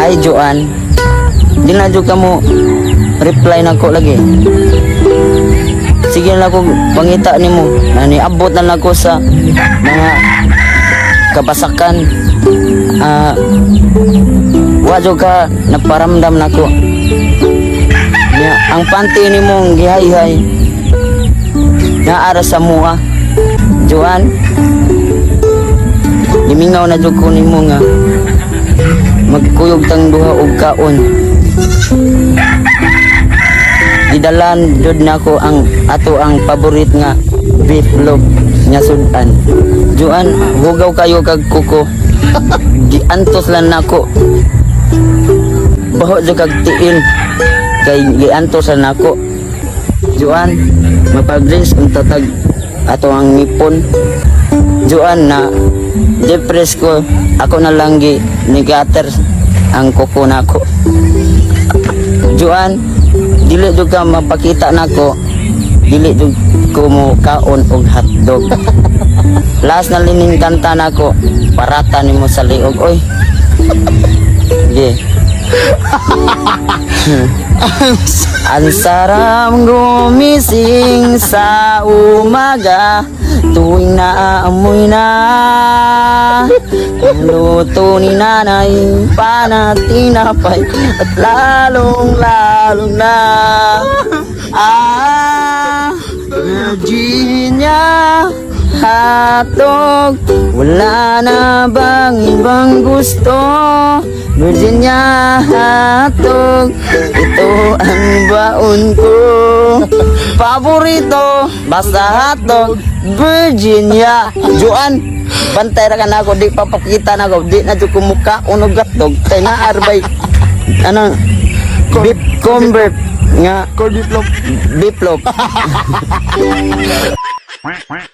Hi, Joanne. Di na jud ka mo reply nako lagi. Sige na ko pangita nimo. Naniabot na nako sa mga kabasakan. Ah, wa jud ka naparamdam nako. Nya, ang panty nimong gihayhay naara sa mua. Joanne, gimingaw na jud ko nimo nga magkuyog tang duha og kaon. Gidalan jud nako ang ato ang paborit nga beef loaf nga sudan. Joanne, hugaw kayo kag kuko. Giantos lang nako. Baho jud kag tiil kay giantos lang nako. Joanne, mapag-drinks unta tag ato ang ngipon. Joanne, na depress ko, ako na lang gi nigater ang kuko nako. Joanne, dili jud ka mapakita nako, dili jud ko mo kaon og hotdog. Last na lining kanta nako, parata nimo sa liog oy. Ge. Ang sarap gumising sa umaga tuwing naamoy na ang luto ni nanay, panatinapay, at lalong lalo na, ah, Virginia hotdog. Wala na bang ibang gusto? Virginia hotdog, ito ang baon ko. Paborito, basta hotdog, Virginia. Joanne, bantay ra ka na ako, di papakita na ako. Di na jud ko mukaon og hotdog kay naarbay anong beef convert nga Corned beef loaf. Beef loaf. Quack, quack.